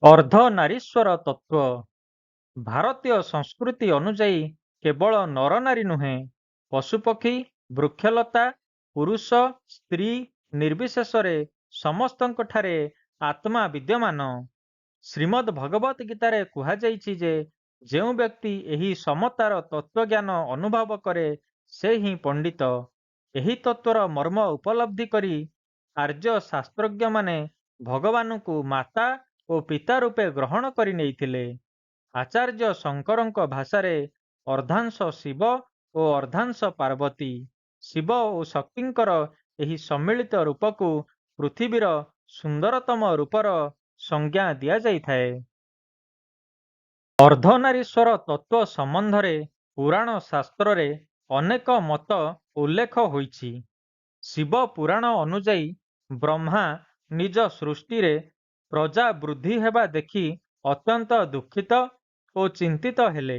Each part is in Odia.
ଅର୍ଦ୍ଧନାରୀଶ୍ୱର ତତ୍ତ୍ୱ। ଭାରତୀୟ ସଂସ୍କୃତି ଅନୁଯାୟୀ କେବଳ ନରନାରୀ ନୁହେଁ, ପଶୁପକ୍ଷୀ, ବୃକ୍ଷଲତା, ପୁରୁଷ, ସ୍ତ୍ରୀ ନିର୍ବିଶେଷରେ ସମସ୍ତଙ୍କଠାରେ ଆତ୍ମା ବିଦ୍ୟମାନ। ଶ୍ରୀମଦ୍‌ଭଗବଦ୍‌ଗୀତାରେ କୁହାଯାଇଛି ଯେ ଯେଉଁ ବ୍ୟକ୍ତି ଏହି ସମତାର ତତ୍ତ୍ୱଜ୍ଞାନ ଅନୁଭବ କରେ ସେ ହିଁ ପଣ୍ଡିତ। ଏହି ତତ୍ତ୍ୱର ମର୍ମ ଉପଲବ୍ଧି କରି ଆର୍ଯ୍ୟ ଶାସ୍ତ୍ରଜ୍ଞମାନେ ଭଗବାନଙ୍କୁ ମାତା ଓ ପିତା ରୂପେ ଗ୍ରହଣ କରିନେଇଥିଲେ। ଆଚାର୍ଯ୍ୟ ଶଙ୍କରଙ୍କ ଭାଷାରେ ଅର୍ଦ୍ଧାଂଶ ଶିବ ଓ ଅର୍ଦ୍ଧାଂଶ ପାର୍ବତୀ। ଶିବ ଓ ଶକ୍ତିଙ୍କର ଏହି ସମ୍ମିଳିତ ରୂପକୁ ପୃଥିବୀର ସୁନ୍ଦରତମ ରୂପର ସଂଜ୍ଞା ଦିଆଯାଇଥାଏ। ଅର୍ଦ୍ଧନାରୀଶ୍ୱର ତତ୍ତ୍ୱ ସମ୍ବନ୍ଧରେ ପୁରାଣ ଶାସ୍ତ୍ରରେ ଅନେକ ମତ ଉଲ୍ଲେଖ ହୋଇଛି। ଶିବ ପୁରାଣ ଅନୁଯାୟୀ ବ୍ରହ୍ମା ନିଜ ସୃଷ୍ଟିରେ ପ୍ରଜା ବୃଦ୍ଧି ହେବା ଦେଖି ଅତ୍ୟନ୍ତ ଦୁଃଖିତ ଓ ଚିନ୍ତିତ ହେଲେ।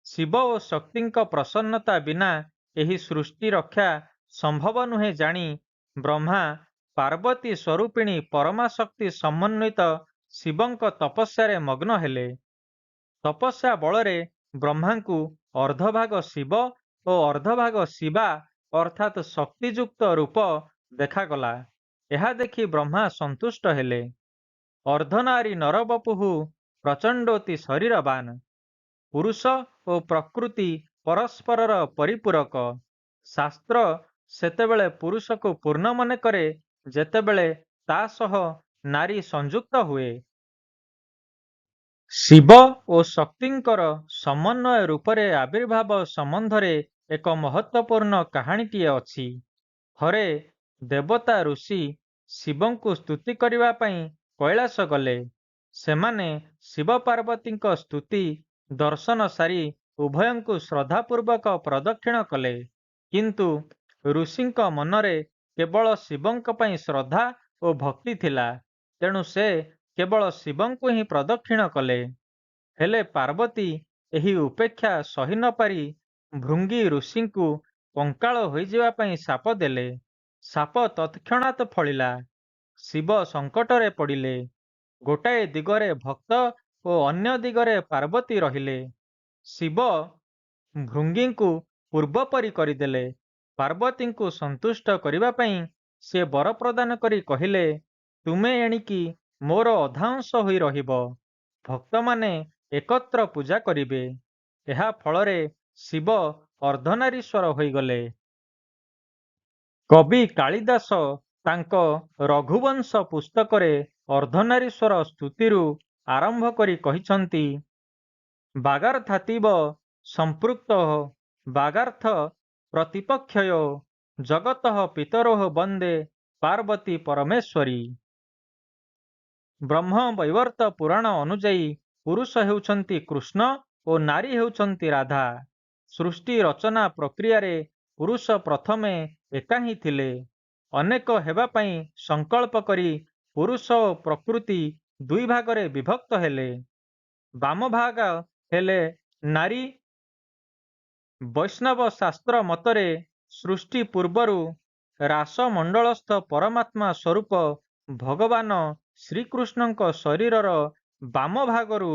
ଶିବ ଓ ଶକ୍ତିଙ୍କ ପ୍ରସନ୍ନତା ବିନା ଏହି ସୃଷ୍ଟି ରକ୍ଷା ସମ୍ଭବ ନୁହେଁ ଜାଣି ବ୍ରହ୍ମା ପାର୍ବତୀ ସ୍ୱରୂପିଣୀ ପରମାଶକ୍ତି ସମନ୍ୱିତ ଶିବଙ୍କ ତପସ୍ୟାରେ ମଗ୍ନ ହେଲେ। ତପସ୍ୟା ବଳରେ ବ୍ରହ୍ମାଙ୍କୁ ଅର୍ଦ୍ଧଭାଗ ଶିବ ଓ ଅର୍ଦ୍ଧଭାଗ ଶିବା ଅର୍ଥାତ୍ ଶକ୍ତିଯୁକ୍ତ ରୂପ ଦେଖାଗଲା। ଏହା ଦେଖି ବ୍ରହ୍ମା ସନ୍ତୁଷ୍ଟ ହେଲେ। ଅର୍ଦ୍ଧନାରୀ ନରବପୁଃ ପ୍ରଚଣ୍ଡୋତି ଶରୀରବାନ୍। ପୁରୁଷ ଓ ପ୍ରକୃତି ପରସ୍ପରର ପରିପୂରକ। ଶାସ୍ତ୍ର ସେତେବେଳେ ପୁରୁଷକୁ ପୂର୍ଣ୍ଣ ମନେକରେ ଯେତେବେଳେ ତା ସହ ନାରୀ ସଂଯୁକ୍ତ ହୁଏ। ଶିବ ଓ ଶକ୍ତିଙ୍କର ସମନ୍ୱୟ ରୂପରେ ଆବିର୍ଭାବ ସମ୍ବନ୍ଧରେ ଏକ ମହତ୍ତ୍ୱପୂର୍ଣ୍ଣ କାହାଣୀଟିଏ ଅଛି। ଥରେ ଦେବତା ଋଷି ଶିବଙ୍କୁ ସ୍ତୁତି କରିବା ପାଇଁ କୈଳାସ ଗଲେ। ସେମାନେ ଶିବ-ପାର୍ବତୀଙ୍କ ସ୍ତୁତି, ଦର୍ଶନ ସାରି ଉଭୟଙ୍କୁ ଶ୍ରଦ୍ଧାପୂର୍ବକ ପ୍ରଦକ୍ଷିଣ କଲେ। କିନ୍ତୁ ଋଷିଙ୍କ ମନରେ କେବଳ ଶିବଙ୍କ ପାଇଁ ଶ୍ରଦ୍ଧା ଓ ଭକ୍ତି ଥିଲା, ତେଣୁ ସେ କେବଳ ଶିବଙ୍କୁ ହିଁ ପ୍ରଦକ୍ଷିଣ କଲେ। ହେଲେ ପାର୍ବତୀ ଏହି ଉପେକ୍ଷା ସହି ନ ପାରି ଭୃଙ୍ଗି ଋଷିଙ୍କୁ କଙ୍କାଳ ହୋଇଯିବା ପାଇଁ ଶାପ ଦେଲେ। ଶାପ ତତ୍କ୍ଷଣାତ୍ ଫଳିଲା। ଶିବ ସଙ୍କଟରେ ପଡ଼ିଲେ। ଗୋଟାଏ ଦିଗରେ ଭକ୍ତ ଓ ଅନ୍ୟ ଦିଗରେ ପାର୍ବତୀ ରହିଲେ। ଶିବ ଭୃଙ୍ଗିଙ୍କୁ ପୂର୍ବପରି କରିଦେଲେ। ପାର୍ବତୀଙ୍କୁ ସନ୍ତୁଷ୍ଟ କରିବା ପାଇଁ ସେ ବର ପ୍ରଦାନ କରି କହିଲେ, ତୁମେ ଏଣିକି ମୋର ଅଧାଅଂଶ ହୋଇ ରହିବ। ଭକ୍ତମାନେ ଏକତ୍ର ପୂଜା କରିବେ। ଏହା ଫଳରେ ଶିବ ଅର୍ଦ୍ଧନାରୀଶ୍ୱର ହୋଇଗଲେ। କବି କାଳିଦାସ ତାଙ୍କ ରଘୁବଂଶ ପୁସ୍ତକରେ ଅର୍ଦ୍ଧନାରୀଶ୍ୱର ସ୍ତୁତିରୁ ଆରମ୍ଭ କରି କହିଛନ୍ତି, ବାଗର୍ଥାବିବ ସମ୍ପୃକ୍ତୌ ବାଗର୍ଥ ପ୍ରତିପତ୍ତୟେ ଜଗତଃ ପିତରୌ ବନ୍ଦେ ପାର୍ବତୀ ପରମେଶ୍ୱରୀ। ବ୍ରହ୍ମବୈବର୍ତ୍ତ ପୁରାଣ ଅନୁଯାୟୀ ପୁରୁଷ ହେଉଛନ୍ତି କୃଷ୍ଣ ଓ ନାରୀ ହେଉଛନ୍ତି ରାଧା। ସୃଷ୍ଟି ରଚନା ପ୍ରକ୍ରିୟାରେ ପୁରୁଷ ପ୍ରଥମେ ଏକା ହିଁ ଥିଲେ। ଅନେକ ହେବା ପାଇଁ ସଂକଳ୍ପ କରି ପୁରୁଷ ଓ ପ୍ରକୃତି ଦୁଇ ଭାଗରେ ବିଭକ୍ତ ହେଲେ। ବାମଭାଗ ହେଲେ ନାରୀ। ବୈଷ୍ଣବ ଶାସ୍ତ୍ର ମତରେ ସୃଷ୍ଟି ପୂର୍ବରୁ ରାସମଣ୍ଡଳସ୍ଥ ପରମାତ୍ମା ସ୍ୱରୂପ ଭଗବାନ ଶ୍ରୀକୃଷ୍ଣଙ୍କ ଶରୀରର ବାମ ଭାଗରୁ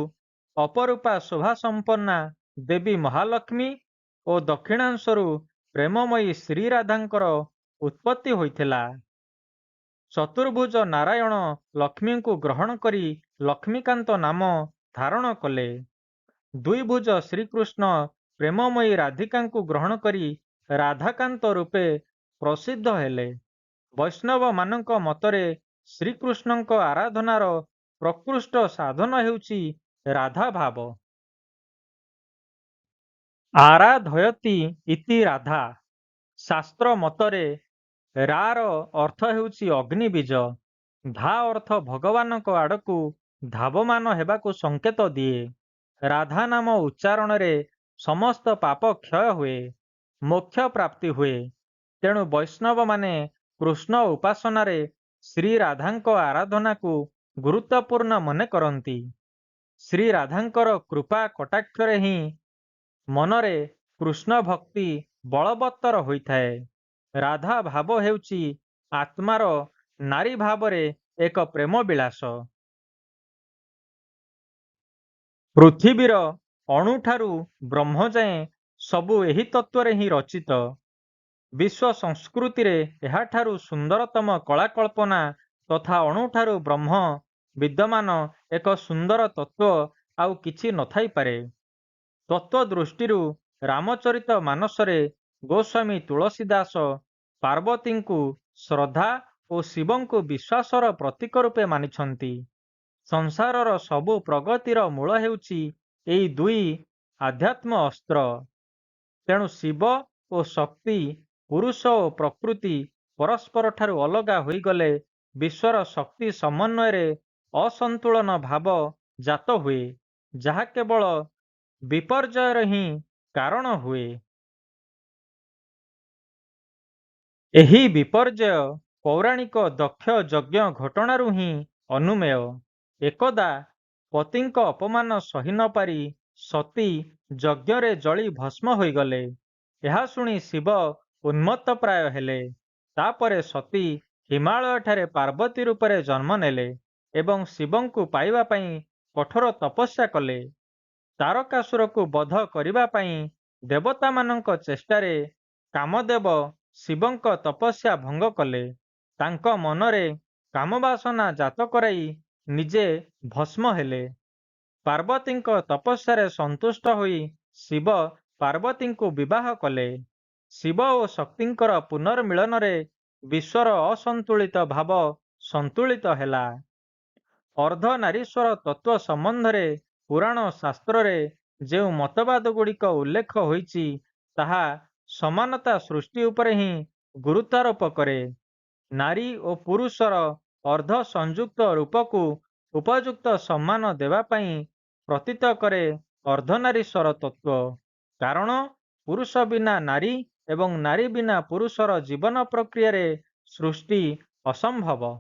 ଅପରୂପା ଶୋଭାସମ୍ପନ୍ନା ଦେବୀ ମହାଲକ୍ଷ୍ମୀ ଓ ଦକ୍ଷିଣାଂଶରୁ ପ୍ରେମମୟୀ ଶ୍ରୀରାଧାଙ୍କର ଉତ୍ପତ୍ତି ହୋଇଥିଲା। ଚତୁର୍ଭୁଜ ନାରାୟଣ ଲକ୍ଷ୍ମୀଙ୍କୁ ଗ୍ରହଣ କରି ଲକ୍ଷ୍ମୀକାନ୍ତ ନାମ ଧାରଣ କଲେ। ଦ୍ୱିଭୁଜ ଶ୍ରୀକୃଷ୍ଣ ପ୍ରେମମୟୀ ରାଧିକାଙ୍କୁ ଗ୍ରହଣ କରି ରାଧାକାନ୍ତ ରୂପେ ପ୍ରସିଦ୍ଧ ହେଲେ। ବୈଷ୍ଣବମାନଙ୍କ ମତରେ ଶ୍ରୀକୃଷ୍ଣଙ୍କ ଆରାଧନାର ପ୍ରକୃଷ୍ଟ ସାଧନ ହେଉଛି ରାଧାଭାବ। ଆରାଧୟତି ଇତି ରାଧା। ଶାସ୍ତ୍ର ମତରେ 'ରା'ର ଅର୍ଥ ହେଉଛି ଅଗ୍ନି ବୀଜ। 'ଧା' ଅର୍ଥ ଭଗବାନଙ୍କ ଆଡ଼କୁ ଧାବମାନ ହେବାକୁ ସଂକେତ ଦିଏ। ରାଧା ନାମ ଉଚ୍ଚାରଣରେ ସମସ୍ତ ପାପ କ୍ଷୟ ହୁଏ, ମୋକ୍ଷ ପ୍ରାପ୍ତି ହୁଏ। ତେଣୁ ବୈଷ୍ଣବମାନେ କୃଷ୍ଣ ଉପାସନାରେ ଶ୍ରୀରାଧାଙ୍କ ଆରାଧନାକୁ ଗୁରୁତ୍ୱପୂର୍ଣ୍ଣ ମନେ କରନ୍ତି। ଶ୍ରୀରାଧାଙ୍କର କୃପା କଟାକ୍ଷରେ ହିଁ ମନରେ କୃଷ୍ଣଭକ୍ତି ବଳବତ୍ତର ହୋଇଥାଏ। ରାଧା ଭାବ ହେଉଛି ଆତ୍ମାର ନାରୀ ଭାବରେ ଏକ ପ୍ରେମ ବିଳାସ। ପୃଥିବୀର ଅଣୁଠାରୁ ବ୍ରହ୍ମଯାଏ ସବୁ ଏହି ତତ୍ତ୍ୱରେ ହିଁ ରଚିତ। ବିଶ୍ୱ ସଂସ୍କୃତିରେ ଏହାଠାରୁ ସୁନ୍ଦରତମ କଳା-କଳ୍ପନା ତଥା ଅଣୁଠାରୁ ବ୍ରହ୍ମ ବିଦ୍ୟମାନ ଏକ ସୁନ୍ଦର ତତ୍ତ୍ୱ ଆଉ କିଛି ନଥାଇପାରେ। ତତ୍ତ୍ୱ ଦୃଷ୍ଟିରୁ ରାମଚରିତ ମାନସରେ ଗୋସ୍ୱାମୀ ତୁଳସୀ ଦାସ ପାର୍ବତୀଙ୍କୁ ଶ୍ରଦ୍ଧା ଓ ଶିବଙ୍କୁ ବିଶ୍ୱାସର ପ୍ରତୀକ ରୂପେ ମାନିଛନ୍ତି। ସଂସାରର ସବୁ ପ୍ରଗତିର ମୂଳ ହେଉଛି ଏଇ ଦୁଇ ଆଧ୍ୟାତ୍ମ ଅସ୍ତ୍ର। ତେଣୁ ଶିବ ଓ ଶକ୍ତି, ପୁରୁଷ ଓ ପ୍ରକୃତି ପରସ୍ପରଠାରୁ ଅଲଗା ହୋଇଗଲେ ବିଶ୍ୱର ଶକ୍ତି ସମନ୍ୱୟରେ ଅସନ୍ତୁଳନ ଭାବ ଜାତ ହୁଏ, ଯାହା କେବଳ ବିପର୍ଯ୍ୟୟର ହିଁ କାରଣ ହୁଏ। ଏହି ବିପର୍ଯ୍ୟୟ ପୌରାଣିକ ଦକ୍ଷ ଯଜ୍ଞ ଘଟଣାରୁ ହିଁ ଅନୁମେୟ। ଏକଦା ପତିଙ୍କ ଅପମାନ ସହି ନ ପାରି ସତୀ ଯଜ୍ଞରେ ଜଳି ଭସ୍ମ ହୋଇଗଲେ। ଏହା ଶୁଣି ଶିବ ଉନ୍ମତ୍ତ ପ୍ରାୟ ହେଲେ। ତା'ପରେ ସତୀ ହିମାଳୟଠାରେ ପାର୍ବତୀ ରୂପରେ ଜନ୍ମ ନେଲେ ଏବଂ ଶିବଙ୍କୁ ପାଇବା ପାଇଁ କଠୋର ତପସ୍ୟା କଲେ। ତାରକାସୁରକୁ ବଧ କରିବା ପାଇଁ ଦେବତାମାନଙ୍କ ଚେଷ୍ଟାରେ କାମଦେବ ଶିବଙ୍କ ତପସ୍ୟା ଭଙ୍ଗ କଲେ। ତାଙ୍କ ମନରେ କାମବାସନା ଜାତ କରାଇ ନିଜେ ଭସ୍ମ ହେଲେ। ପାର୍ବତୀଙ୍କ ତପସ୍ୟାରେ ସନ୍ତୁଷ୍ଟ ହୋଇ ଶିବ ପାର୍ବତୀଙ୍କୁ ବିବାହ କଲେ। ଶିବ ଓ ଶକ୍ତିଙ୍କର ପୁନର୍ମିଳନରେ ବିଶ୍ୱର ଅସନ୍ତୁଳିତ ଭାବ ସନ୍ତୁଳିତ ହେଲା। ଅର୍ଦ୍ଧନାରୀଶ୍ୱର ତତ୍ତ୍ୱ ସମ୍ବନ୍ଧରେ ପୁରାଣ ଶାସ୍ତ୍ରରେ ଯେଉଁ ମତବାଦଗୁଡ଼ିକ ଉଲ୍ଲେଖ ହୋଇଛି, ତାହା ସମାନତା ସୃଷ୍ଟି ଉପରେ ହିଁ ଗୁରୁତ୍ୱାରୋପ କରେ। ନାରୀ ଓ ପୁରୁଷର ଅର୍ଦ୍ଧ-ସଂଯୁକ୍ତ ରୂପକୁ ଉପଯୁକ୍ତ ସମ୍ମାନ ଦେବା ପାଇଁ ପ୍ରତୀତ କରେ ଅର୍ଦ୍ଧନାରୀଶ୍ୱର ତତ୍ତ୍ୱ। କାରଣ ପୁରୁଷ ବିନା ନାରୀ ଏବଂ ନାରୀ ବିନା ପୁରୁଷର ଜୀବନ ପ୍ରକ୍ରିୟାରେ ସୃଷ୍ଟି ଅସମ୍ଭବ।